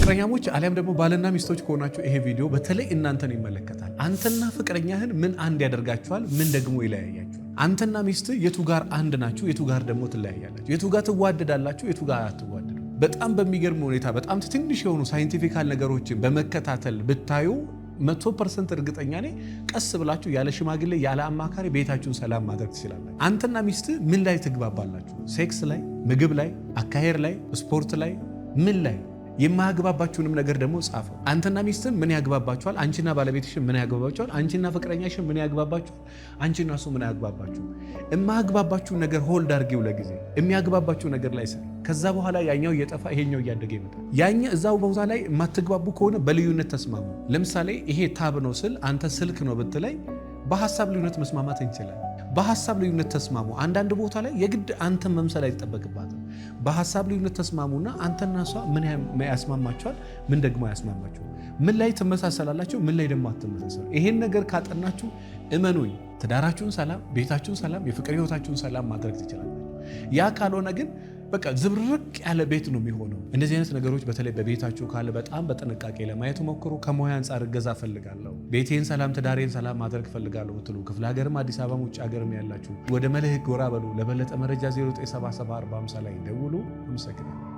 ፍቅረኛሞች አሊያም ደግሞ ባልና ሚስቶች ከሆናችሁ ይሄ ቪዲዮ በተለይ እናንተን ይመለከታል። አንተና ፍቅረኛህን ምን አንድ ያደርጋችኋል? ምን ደግሞ ይለያያችኋል? አንተና ሚስት የቱ ጋር አንድ ናችሁ? የቱ ጋር ደግሞ ትለያያላችሁ? የቱ ጋር ትዋደዳላችሁ? የቱ ጋር አትዋደዱ? በጣም በሚገርም ሁኔታ በጣም ትንሽ የሆኑ scientifical ነገሮችን በመከታተል ብታዩ 100% እርግጠኛ ነኝ ቀስ ብላችሁ ያለ ሽማግሌ ያለ አማካሪ ቤታችሁን ሰላም ማድረግ ትችላላችሁ። አንተና ሚስት ምን ላይ ትግባባላችሁ? ሴክስ ላይ፣ ምግብ ላይ፣ አካሄድ ላይ፣ ስፖርት ላይ፣ ምን ላይ? የማያግባባችሁንም ነገር ደግሞ ጻፈው። አንተና ሚስትን ምን ያግባባችኋል? አንቺና ባለቤትሽን ምን ያግባባችኋል? አንቺና ፍቅረኛሽን ምን ያግባባችኋል? አንቺና እሱ ምን ያግባባችሁ? የማያግባባችሁ ነገር hold አድርጊው ለጊዜ፣ የሚያግባባችሁ ነገር ላይ ስሪ። ከዛ በኋላ ያኛው እየጠፋ ይሄኛው እያደገ ይመጣል። ያኛ እዛው ቦታ ላይ የማትግባቡ ከሆነ በልዩነት ተስማሙ። ለምሳሌ ይሄ tab ነው ስል አንተ ስልክ ነው ብትለኝ በሀሳብ ልዩነት መስማማት እንችላለን። በሀሳብ ልዩነት ተስማሙ። አንዳንድ ቦታ ላይ የግድ አንተን መምሰል አይጠበቅባትም። በሀሳብ ልዩነት ተስማሙና አንተና እሷ ምን ያስማማችኋል፣ ምን ደግሞ አያስማማችሁ፣ ምን ላይ ትመሳሰላላችሁ፣ ምን ላይ ደግሞ አትመሳሰሉ። ይሄን ነገር ካጠናችሁ እመኑኝ ትዳራችሁን ሰላም፣ ቤታችሁን ሰላም፣ የፍቅር ህይወታችሁን ሰላም ማድረግ ትችላላችሁ። ያ ካልሆነ ግን በቃ ዝብርቅ ያለ ቤት ነው የሚሆነው። እንደዚህ አይነት ነገሮች በተለይ በቤታችሁ ካለ በጣም በጥንቃቄ ለማየት ሞክሩ። ከሙያ አንጻር እገዛ ፈልጋለሁ፣ ቤቴን ሰላም፣ ትዳሬን ሰላም ማድረግ ፈልጋለሁ ብትሉ ክፍለ ሀገርም አዲስ አበባም ውጭ ሀገርም ያላችሁ ወደ መልህቅ ጎራ በሉ። ለበለጠ መረጃ 0977 ላይ ደውሉ። አመሰግናለሁ።